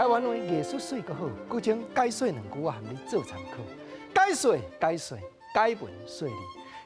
台灣話藝術媠閣好，國精解說兩句，我含你做參考。解說解說解文說理。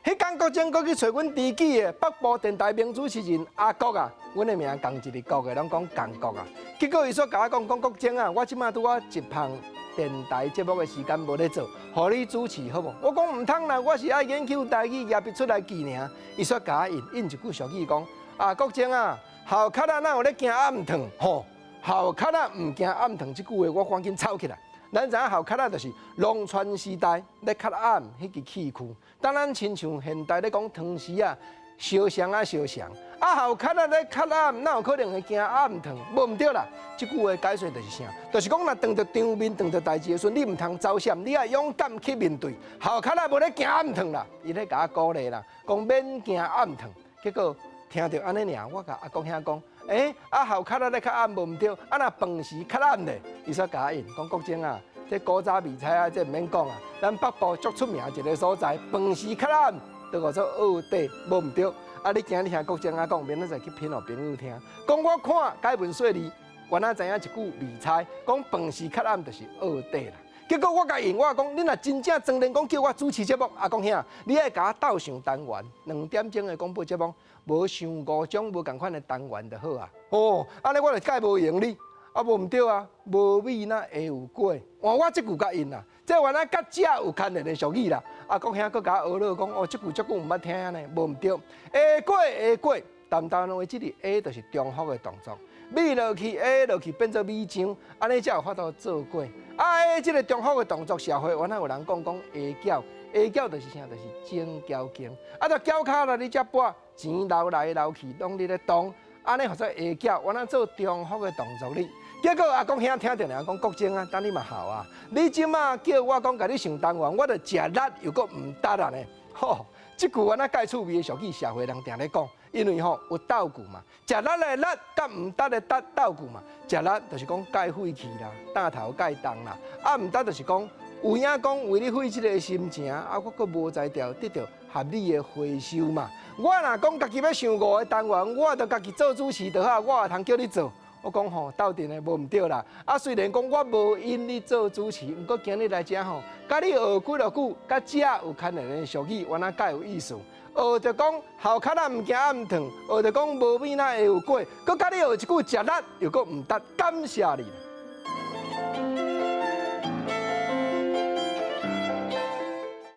彼工國精閣去揣阮知己的北部電台名主持人阿國啊，阮的名仝一个國的，攏講仝國啊。結果伊煞共我講講國精啊，我這馬拄仔一旁電台節目的時間無咧做，予你主持好無？我講毋通啦，我是愛研究台語，舉筆出來記爾。伊煞共我應應一句俗語講：啊，國精啊，鱟殼仔哪有咧驚暗燙？吼，鱟殼仔毋驚暗燙這句話，我趕緊抄起來。咱知影鱟殼仔就是龍川時代咧較暗彼个器具，當咱親像現代咧講湯匙仔，相像啊相像。啊，鱟殼仔咧較暗，哪有可能會驚暗燙？無毋對啦！這句話解說就是啥？就是講若當著場面、當著代誌的時陣，你毋通走閃，你愛勇敢去面對。鱟殼仔無咧驚暗燙啦，伊咧共我鼓勵啦，講免驚暗燙。結果聽著按呢爾，我共阿國兄講，欸，啊鱟殼仔咧較暗無毋對，啊若飯時較暗咧，伊煞共我應講國精啊，這古早味菜啊，這毋免講啊，咱北部足出名一个所在，飯時較暗，都叫做澳底，無毋對。啊，你今日聽國精仔講，明仔載去品予朋友聽，講我看解文說理，原來知影一句味菜，講飯時較暗就是澳底啦。結果我共應，我講，你若真正莊連講叫我主持節目，阿國兄，你愛共我鬥想單元，2點鐘的廣播節目，無上五種無仝款的單元就好啊。哦，按呢我就蓋無贏你，啊無毋對啊，無米哪會有粿？換我這句共應啊，這原來佮食有牽連的俗語啦。阿國兄閣共我學樂講，哦，這句足久毋捌聽呢，無毋對。下粿下粿，淡淡話這個下就是重複的動作，米落去下落去變做米漿，按呢才有法度做粿。啊，下這个重複的動作，社會原來有人講講下餃，下餃就是啥？就是整交經。啊，就繳跤啦，你才撥錢流來流去，攏佇咧動，按呢號做下餃，原來做重複的動作哩。結果阿國兄聽著爾講國精啊，等你嘛嫽啊！你這馬叫我講共你想單元，我著食力又閣毋值啊呢。吼，這句原來蓋趣味的俗語，社會人定咧講，因為吼有鬥句嘛，食力的力佮毋值的值鬥句嘛，食力就是講蓋廢去啦，擔頭蓋重啦，啊毋值就是講有影講為你費這个心情，啊我閣無才調得著合理的回收嘛。我若講家己欲想五个單元，我著家己做主持就好，我也通叫你做。我講吼，鬥陣的無毋對啦。啊，雖然講我無應你做主持，毋過今日來遮吼，共你學幾落句，佮食有牽連的俗語，原來較有意思。學著講鱟殼仔毋驚暗燙，學著講無米哪會有粿，閣共你學一句食力，又閣毋值，感謝你。